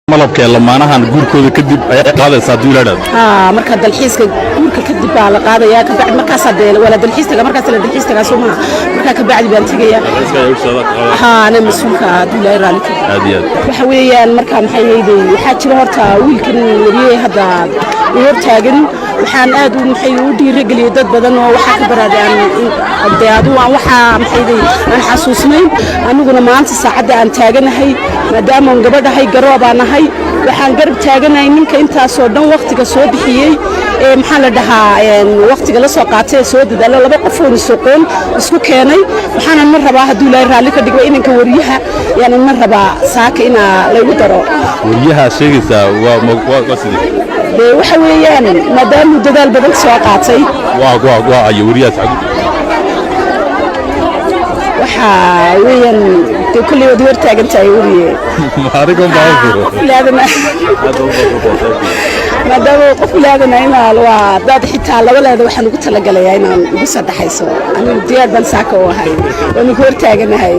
Malabka ee lamaanahan guurkooda kadib ayaa qaadaysaa hadduu ilaadhaado? Haa, marka dalxiiska guurka kadib baa la qaadayaa. Kabacdi markaasaa dee waa la dalxiis tagaa, markaas la dalxiis tagaa, soo maha? Markaa kabacdi baan tegayaa. Haa, ana mas-uulka ah, hadduu Ilaahay raalli ka Aad iyo aad. Waxa weeyaan, marka maxay hayday, waxaa jira horta wiilkan weriye hadda u hortaagan. Waxaan aad u maxay u dhiirigeliyey dad badan oo waxaa ka baraaday aan dee adu aan waxaa maxay hayday aan xasuusnayn. Aniguna maanta saacadda aan taaganahay, maadaama aan gabadhahay, garoobaan ahay, waxaan garab taaganahay ninka intaasoo dhan wakhtiga soo bixiyey ee maxaa la dhahaa wakhtiga la soo qaatay ee soo dadaalo, laba qof oon isoqoon isku keenay. Waxaanan ma rabaa, hadduu Ilaahay raalli ka dhigo, inanka weriyaha yaanan ma rabaa saaka inaa laygu daro. Weriyaha sheegaysaa waa sidee? Dee waxa weeyaan, maadaamuu dadaal badan soo qaatay. Waa ayo weriyahaas xagu? Waxaa weeyaan dee kolley waad hor taagan tahay, weriye. Adiga un baa. Qof ilaadana, maadaama qof ilaadana inaa waa hadaad xitaa laba leeda, waxaan ugu talagalayaa inaan ugu soo dhaxayso. Anigu diyaar baan saaka u ahay, waanu ku hor taaganahay.